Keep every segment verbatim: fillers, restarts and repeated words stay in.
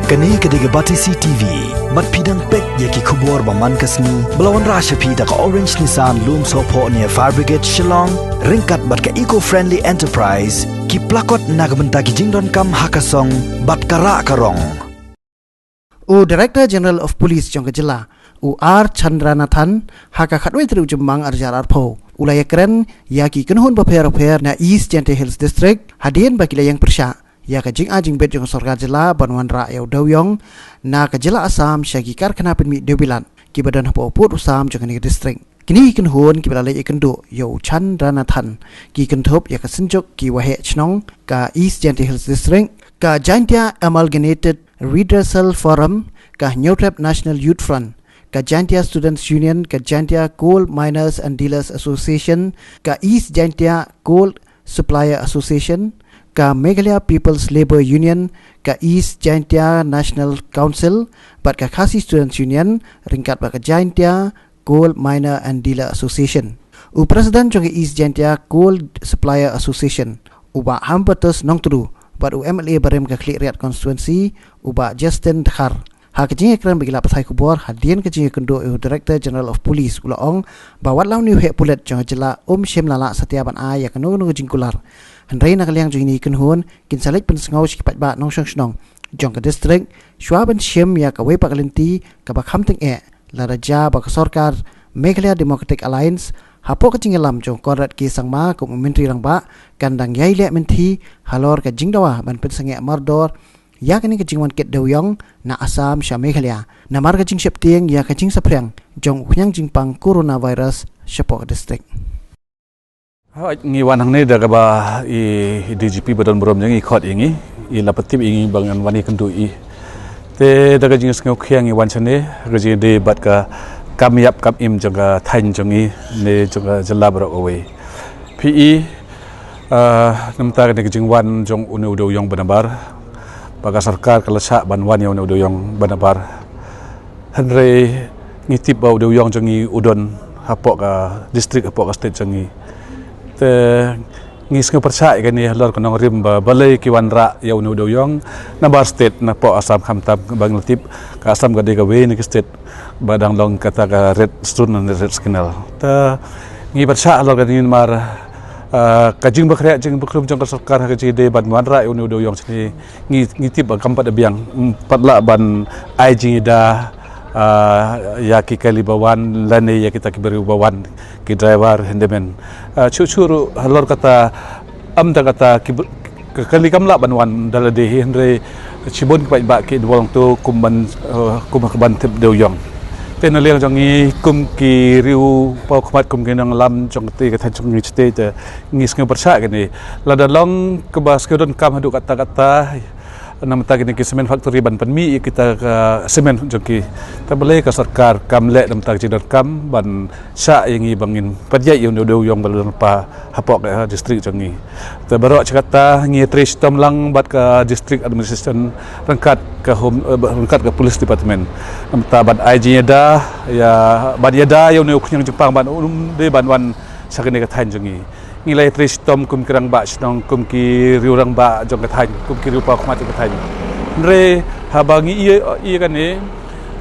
Kane ka dei ka Batesi T V. Bad phi dang peit ïa ki khubor ba man ka sngi ba la wanrah sha phi da ka Orange Nissan Lumsohphoh near Fire Brigade Shillong, ryngkat bad ka Eco Friendly Enterprise, ki plakot na ka bynta ki jingdonkam ha ka song bad ka rah ka rong. U Director General of Police jong ka jylla, u R Chandranathan, ha ka khatwei tarik u Jymmang ar hajar arphew, u la ïakren ïa ki kynhun bapher bapher na East Jaintia Hills District, hadien ba ki la ïeng pyrshah ïa ka jingai jingbit jong ka sorkar jylla ban wanrah ïa u dewiong na ka jylla Assam sha ki karkhana pynmih dewbilat kiba don hapoh pud u sam jong kane ka district. Kine ki kynhun kiba la leit ïakynduh ïa u Chandranathan ki kynthup ïa ka synjuk ki waheh shnong ka East Jaintia Hills District, ka Jaintia Amalgamated Redressal Forum, ka Hynñiewtrep National Youth Front, ka Jaintia Students Union, ka Jaintia Coal Miners and Dealers Association, ka East Jaintia Coal Supplier Association, ka Meghalaya People's Labour Union, ka East Jaintia National Council, bad ka Khasi Students Union, ryngkat bad ka Jaintia Coal Miner and Dealer Association. U President jong ka East Jaintia Coal Supplier Association, u Bah Hampers Nongtdu, bad u M L A barim ka Khliehriat Constituency, u Bah Justin Dkhar. Ha ka jingïakren bad ki lad pathai khubor, hadien ka jingïakynduh ïa u Director General of Police, u la ong ba wat la une u heh pulit jong ka jylla um shym la lah satia ban ai ïa kano kano ka jingkular. Hynrei na ka liang jong kine ki kynhun, kin sa leit pynsngew sha ki paidbah nongshong shnong jong ka district, shuwa ban shim ïa kawei pat ka lynti kaba kham tyngeh, lada jia ba ka sorkar Meghalaya Democratic Alliance, hapoh ka jingïalam jong u Conrad K Sangma kum u Myntri Rangbah, kan dang ïai leh mynthi halor ka jingdawa ban pynsangeh mardor ïa kane ka jingwan kit dewiong na Assam sha Meghalaya, namar ka jingsheptieng ïa ka jingsaphriang jong u khñiang jingpang coronavirus shapoh ka district. Hooid, ngi wan hangne da kaba i D G P ba don burom jong ngi i khot ïa ngi, i la pyntip ïa ngi ba ngan wan ïakynduh ïa i. Te da ka jingsngewkhia ngi wan shane, ka jingïadei bad ka kam ïap kam im jong ka thaiñ jong ngi ne jong ka jylla baroh kawei. Phi i, ah, namar kane ka jingwan jong une u dewiong ba nabar, ba ka sorkar ka la shah ban wan ïa une u dewiong ba nabar. Hynrei ngi tip ba u dewiong jong ngi u don hapoh ka district, hapoh ka state jong ngi. Te ngi sngew pyrshah ïa kane halor ka nongrim ba balei ki wanrah ïa une u dewiong nabar state, napoh Assam khamtam, ba ngi la tip ka Assam ka dei kawei na ki state ba dang long kata ka red zone ne red signal. Te ngi pyrshah halor kane namar, ah, ka jingbakhreh jingbakhrum jong ka sorkar ha ka jingïadei ban wanrah ïa une u dewiong shane, ngi, ngi tip ba kam pat da biang, ym pat lah ban ai jingïada, ah, ïa ki kali ba wan lane ïa kita ki briew ba wan, ki driver, handyman. Ah, shuh shuh ruh halor kata, ym da kata ki br-, ka kali kam lah ban wan da lade hi, hynrei shibun ki paidbah ki involve to kum ban, eh, kum ha ka ban tip dewiong. Te na liang jong ngi kum ki riewpawkhmat, kum ki nongïalam jong kata ka thaiñ jong ngi shatei, te ngi sngew pyrshah kane. Lada long kaba sngew donkam haduh katta katta, namar kine ki cement factory ban pynmih ïa kita ka cement jong ki, te balei ka sorkar kam leh namar ka jingdonkam ban shah ïa ngi ba ngin pynïaid ïa une u dewiong ba la don lypa hapoh ka district jong ngi. Te baroh shi katta ngi trei shitom lang bad ka district administration ryngkat ka home, eh, ryngkat ka police department, namar ban ai jingïada ïa, ban ïada ïa une u khñiang jingpang ban um dei ban wan sha kane ka thaiñ jong ngi. Ngi la ïatrei shitom kum ki rangbah shnong, kum ki riewrangbah jong ka thaiñ, kum ki riewpawkhmat jong ka thaiñ. Hynrei haba ngi ïohi, ïohi kane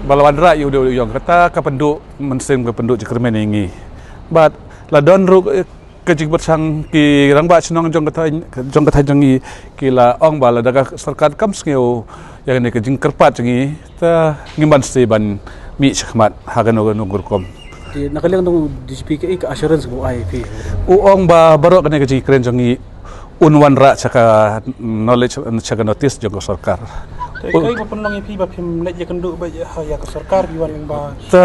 ba la wanrah ïa u dewiong, kata ka pynduh mynsiem, ka pynduh jingkyrmen ïa ngi. Bad la don ruh, eh, ka jingpyrshang, ki rangbah shnong jong ka thaiñ, jong ka thaiñ jong ngi ki la ong ba lada ka sorkar kam sngew ïa kane ka jingkyrpad jong ngi, te ngim banse ban mih shakhmat ha kano kano ka rukom. Te na ka liang jong u D G P kaei ka assurance ba u ai ïa phi? U ong ba baroh kane ka jingkren jong ngi un wanrah sha ka knowledge, sha ka notice jong ka sorkar. Te kaei ba pynlong ïa phi ba phim leit ïakynduh beit ïa ka sorkar, phi wan lyngba, te,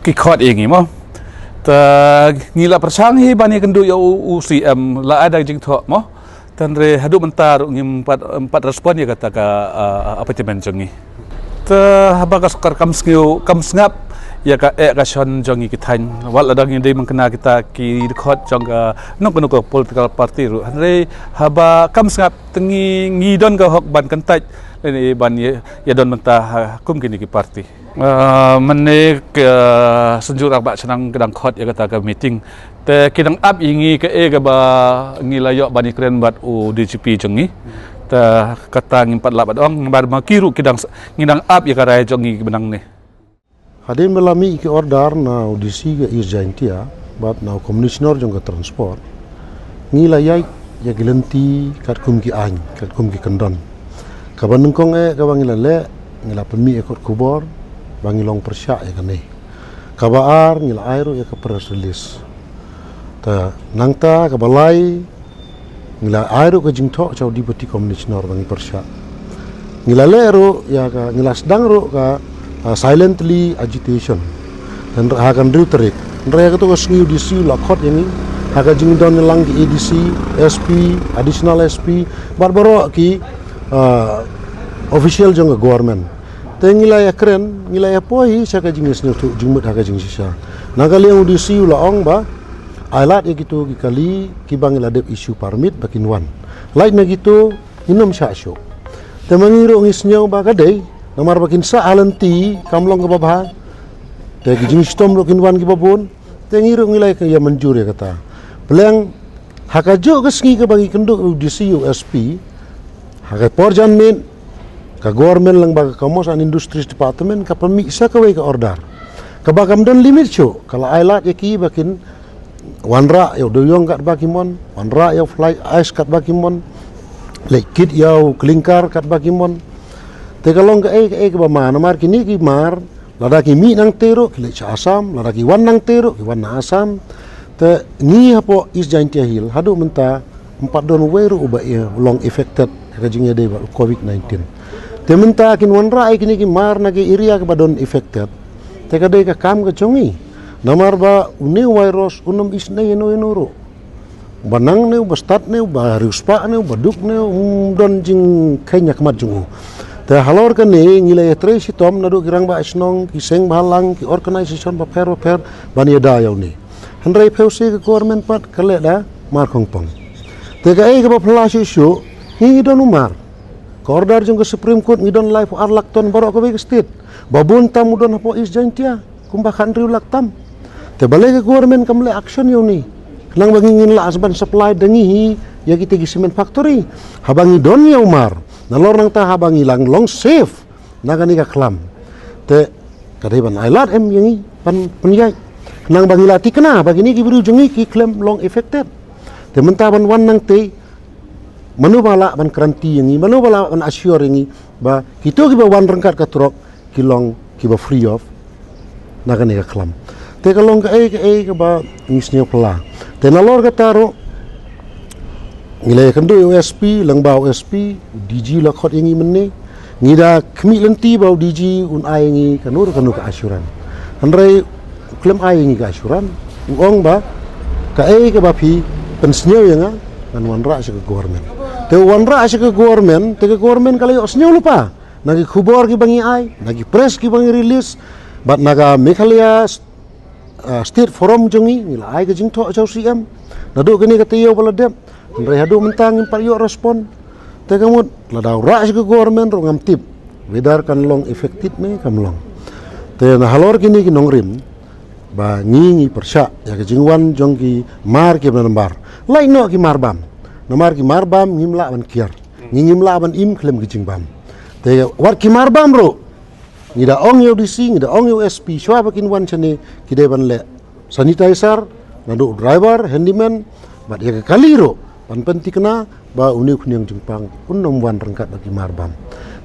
ki khot ïa ngi mo. Te ngi la pyrshang hi ban ïakynduh ïa u, u C M, la ai da ka jingthoh mo. Te hynrei haduh mynta ruh ngim pat, em, pat respond ïa kata ka, ah, appointment jong ngi. Te haba ka sorkar kam sngew, kam sngap ïa ka eh ka shon jong ngi ki thaiñ, wat la dang ngi dei mynta kita ki dkhot jong kano kano ka political party ruh. Hynrei haba kam sngap, te ngi, ngi don ka hok ban kyntait lane ban ïa, ïa don bynta ha kum kine ki party. Ah, mynne ka Synjuk Rangbah Shnong ka dang khot ïa kata ka meeting. Te ki dang ap ïa ngi kaei kaba ngi la ïoh ban ïakren bad u D G P jong ngi. Ta kata ngim pat lah ban ong, namar ma ki ruh ki dang s-, ngi dang ap ïa ka rai jong ngi ki ba nangne. Hadien ba la mih ki order na u D C ka East Jaintia bad na u Commissioner jong ka Transport, ngi la ïaid ïa ki lynti katkum ki aiñ, katkum ki kyndon. Kaba nyngkong eh kaba ngi la leh, ngi la pynmih ïa kot khubor ba ngi long pyrshah ïa kane. Kaba ar, ngi la ai ruh ïa ka press release. Ta nangta kaba lai, ngi la ai ruh ka jingthoh sha u Deputy Commissioner ba ngi pyrshah. Ngi la leh ruh ïa ka, ngi la sdang ruh ka, ah, silently agitation. Hynrei ha ka hynriew tarik, hynrei ha kato ka sngi u D C u la khot ïa ngi ha ka jingdon ïalang ki A D C, S P, Additional S P bad baroh ki, ah, official jong ka government. Te ngi la ïa kren, ngi la ïa poi sha ka jingsngewthuh jingmut ha ka jingshisha. Na ka liang u D C u la ong ba ai lad ïa kito ki kali kiba ngi la dep issue permit ba kin wan. Lait na kito ngin ym shah shuh. Te ma ngi ruh ngi sngew ba ka dei, namar ba kin sah ha lynti kam long kaba bha. Te ki jingshitom ruh kin wan kiba bun. Te ngi ruh ngi la ïa mynjur ïa kata. Pleng ha kajuh ka sngi kaba ngi kynduh u D C, u S P, ha ka por janmiet ka government lyngba ka Commerce and Industries Department ka pynmih sa kawei ka order kaba kam don limit shuh, ka la ai lad ïa ki ba kin wanrah ïa u dewïong katba ki mon, wanrah ïa u fly ash katba ki mon, leit kit ïa u clinker katba ki mon. Te ka long kaei kaei kaba ma, namar kine ki mar, lada ki mih nangtei ruh ki leit sha Assam, lada ki wan nangtei ruh ki wan na Assam. Te ngi hapoh East Jaintia Hills haduh mynta ym pat don uwei ruh uba, eh, long affected ha ka jingïadei bad u covid nineteen. Te mynta kin wanrah ïa kine ki mar na ki area kiba don affected, te ka dei ka kam ka jong ngi. Namar ba une u virus un ym isynei ïano ïano ruh. Ba nang ne, ba stad ne, ba riewspah ne, ba duk ne, um don jingkheiñ ha khmat jong u. Te halor kane ngi la ïatrei shitom naduh ki rangbah shnong, ki seng bhalang, ki organisation bapher bapher ban ïada ïa une. Hynrei pheuse ka government pat ka leh da mar khongpong. Te kaei kaba phylla shuh shuh, ngi ngi don u mar. Ka order jong ka Supreme Court ngi don laiphew ar lak ton baroh kawei ka state. Ba bun tam u don hapoh East Jaintia kumba khathynriew lak tam. Te balei ka government kam leh action ïa une? Khnang ba ngi ngin lah ban supply da ngi hi ïa kita ki cement factory. Haba ngi don ïa u mar, nalor nangta haba ngi lah long safe na kane ka khlam, te ka dei ban ai lad em ïa ngi ban pynïaid, khnang ba ngi lah thikna ba kine ki briew jong ngi ki khlem long affected. Te mynta ban wan nangtei, mano ba lah ban guarantee ïa ngi, mano ba lah ban assure ïa ngi ba kito kiba wan ryngkat ka trok ki long kiba free of na kane ka khlam? Te ka long kaei kaei kaba ngi sngew phylla. Te nalor kata ruh ngi la ïakynduh ïa u S P, lyngba u S P, u D G la khot ïa ngi mynne. Ngi da khmih lynti ba u D G un ai ïa ngi kano kano ka assurance. Hynrei u khlem ai ïa ngi ka assurance. U ong ba kaei kaba phi pynsngew ïa nga, ngan wanrah sha ka government. Te u wanrah sha ka government, te ka government ka la ïohsngew lypa na ki khubor kiba ngi ai, na ki press kiba ngi release, bad na ka Meghalaya, ah, State Forum jong ngi, ngi la ai ka jingthoh sha u C M. Naduh kane ka taïew ba la dep, hynrei haduh mynta ngim pat ïoh respond. Te ka mut lada u rah sha ka government ruh ngam tip whether kan long effective ne kam long. Te na halor kine ki nongrim ba ngi ngi pyrshah ïa ka jingwan jong ki mar kiba nabar. Lait noh ki mar bam. Namar ki mar bam ngim lah ban kiar. Ngi ngim lah ban im khlem ki jingbam. Te wat ki mar bam ruh, ngi da ong ïa u D C, ngi da ong ïa u S P, shuwa ba kin wan shane ki dei ban leh sanitizer naduh u driver, handyman, bad ïa ka kali ruh ban pynthikna ba une u khñiang jingpang un ym wan ryngkat bad ki mar bam.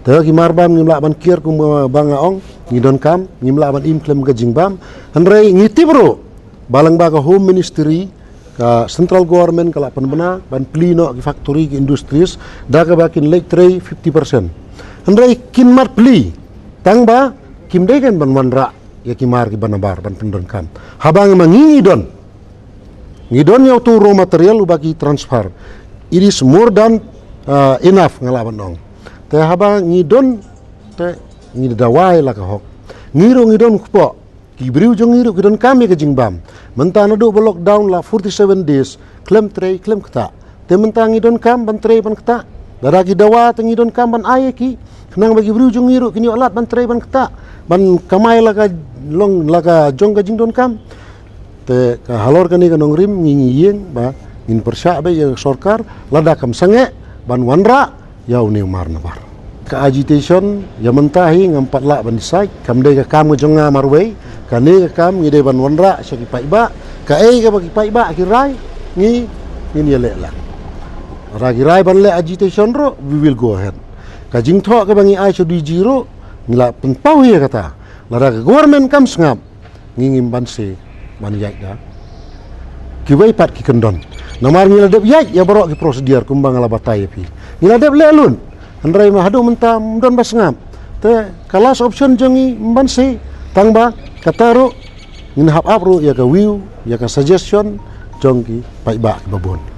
Te ki mar bam ngim lah ban kiar kumba nga ong, ngi donkam, ngim lah ban im khlem ka jingbam. Hynrei ngi tip ruh ba lyngba ka Home Ministry, ka central government ka la pynbna ban plie noh ki factory, ki industries, da kaba kin leit trei fifty percent. Hynrei kin mat plie tang ba kim dei kan ban wanrah ïa ki mar kiba nabar ban pyndonkam. Haba ngi ma ngi ngi don, ngi don ïa uto u raw material uba ki transfer. It is more than, uh, enough, nga lah ban ong. Te haba ngi don, te ngi dawa ïa la ka hok. Ngi ruh ngi don kpoh, ki briew jong ngi ruh ki donkam ïa ka jingbam. Mynta naduh ba lockdown la forty seven days, khlem trei khlem ktah. Te mynta ngi donkam ban trei ban ktah. Lada ki dawa te ngi donkam ban ai ïa ki, khnang ba ki briew jong ngi ruh kin ïoh lad ban trei ban ktah, ban kamai la ka long la ka jong ka jingdonkam. Te ka halor kane ka nongrim ngi ngi ïeng ba ngin pyrshah beit ïa ka sorkar, lada kam sangeh ban wanrah, ïa une u mar nabar. Ka agitation ïa mynta hi ngam pat lah ban decide, kam dei ka kam ka jong nga marwei. Kane ka kam ngi dei ban wanrah sha ki paidbah. Kaei kaba ki paidbah ki rai, ngi, ngin ïaleh lang. Lada ki rai ban leh agitation ruh, we will go ahead. Ka jingthoh kaba ngi ai sha D G ruh, ngi la pynpaw ïa kata. Lada ka government kam sngap, ngi ngim banse ban ïaid da kiwei pat ki kyndon. Namar ngi la dep ïaid ïa baroh ki procedure kumba nga la batai ïa phi. Ngi la dep leh lut. Hynrei ma haduh mynta ym don ba sngap. Te ka last option jong ngi ym banse, tang ba kata ruh ngin hap ap ruh ïa ka view, ïa ka suggestion jong ki paidbah kiba bun.